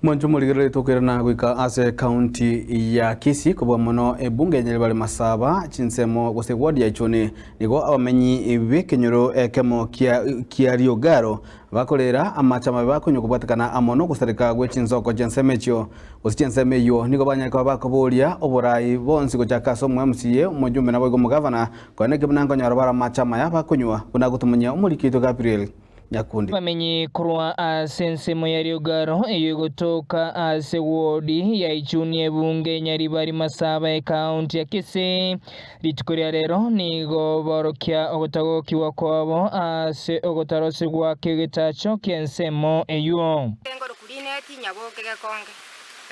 Mwanche omorigereria tokoirana goika ase ekaunti ya Kisii kobua mono ebunge ya Nyaribari Masaba chinsemo gose ward ya Ichuni nigo abamenyi b'ekenyoro ekemo kia kia Riogaro bakorera amache amabe bakonywa kobwatekana amo nogosareka gwe chinsoko chi'ensemo echio gose chi'ensemo eyio nigo banyare koba bakoboria oborai bonsi gochaka ase omo MCA omojumbe naboigo omogavana koeneki buna nkonyora bare amache amaya bakonywa buna agotomanyia omoriki oito Gabriel Nyakundi. Abamenyi korwa ase ensemo ya Riogaro eyio egotoka ase ward ya Ichuni ebunge Nyaribari Masaba ekaunti ya Kisii rituko ria rero nigo baorokia ogotagokigwa kwabo ase ogotarosigwa kegetacho ki'ensemo eyio. Engoro Rineti nyaboke gekonge,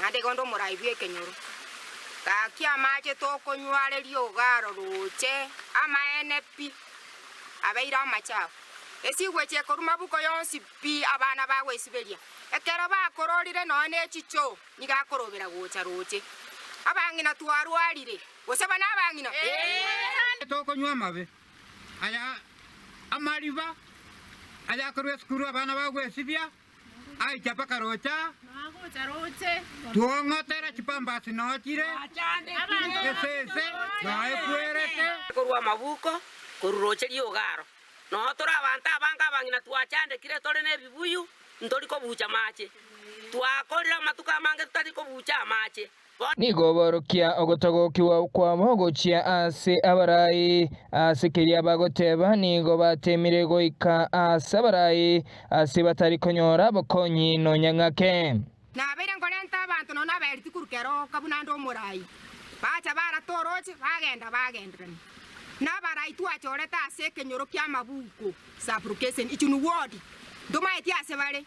naende igo nde omorai bw'ekenyoro. Gaki amache tokonywa are riogaro roche amaene pi, abeire amachafu. Esigwe echi ekorwa mabuko yonsi pi abana bagwesiberia. Ekero bakororire nonya ne chichoo, nigo akorobera gocha roche. Abang'ina twarwarire, gose bana abang'ina? Tokonywa amabe aya amariba ayakorwa esukuru abana bagwesibia. Aicha mpaka rocha, twong'otera chipambasi nochire, esese noe ekwerete. Korwa amabuko, korwa roche ri'ogaro, noo tore abanto abange abang'ina twachandekire tore nebibuyu, ntori kobucha amache. Twakorire amatuko amange totari kobucha amache. Nigo baorokia ogotogokigwa kwabo gochia ase abarai, ase keria bagoteba nigo bateemire goika ase abarai, ase batari konyora bokonyi nonya ng'ake. Nabeire nkorenta abanto nonya nabaereti korwa keroka buna nde omorai, bacha barata orooche, bagenda bagenderania. Nabarai twachorete ase ekenyoro ki'amabuko, sub-location, Ichuni ward, ntomaeti ase bare.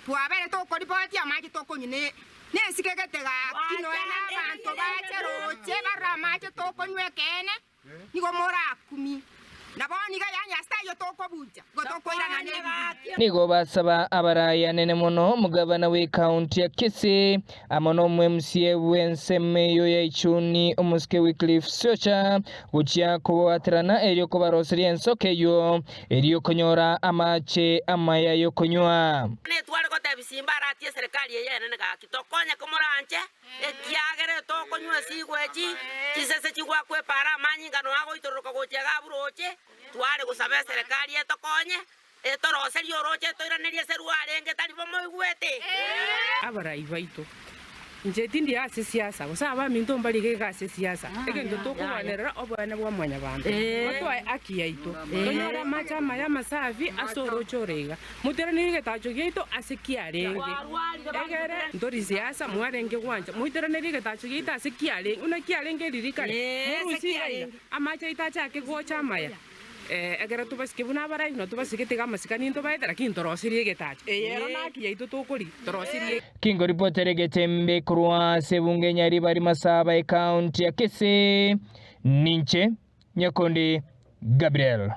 Twabeire tokoribotia amache tokonywa ne nesike gete gaki nonya nabanto bache roche barore amache tokonywa ekeene nigo morakumie. Na bono iga yaani ase taiyo tokobucha igo tokoirana nebibe. Nigo basaba abarai anene mono omogabana bw'ecounty ya Kisii amo n'omo-MCA bw'ensemo eyio ya Ichuni omosike Wycliffe Siocha gochia kobwaterana erio kobaroseria ensoko eyio Erio konyora amache amaya y'okonywa. Netware gotebia simba aratie eserekari eye enene gaki tokonye komoranche, ekiagera etokonywa esigwe echi, chisese chigwakwa epaara amanyinga noa agoitororoka gochia iga abwo roche, tware gosaba eserekari etokonye, etoroserie oroche etoiranerie ase rwarenge tari bomoigwete. Abarai baito, inche tindi ase siasa, gose abaminto mbariga iga ase siasa, egento tokogwanerera oboene bwa mwanyabanto, batoe haki yaito, tonyore amache amaya amasafi ase oroche ore iga, moteranere egetacho giaito ase kiarenge, egere ntori siasa mwarenge gwancha, moiteranere egetacho giaito ase kiarenge, buna kiarenge riria kare, morusie iga iga, amache aito achake gocha amaya. Ekero tobasike buna abarai, na tobasike tiga amasikani ntobaete, lakini toroserie egetacho. Eye ero naki yaito tokorigia, toroserie. Kingoripotere egetembe korwa ase ebunge Nyaribari Masaba ecounty ya Kisii, ninche Nyakundi Gabriel.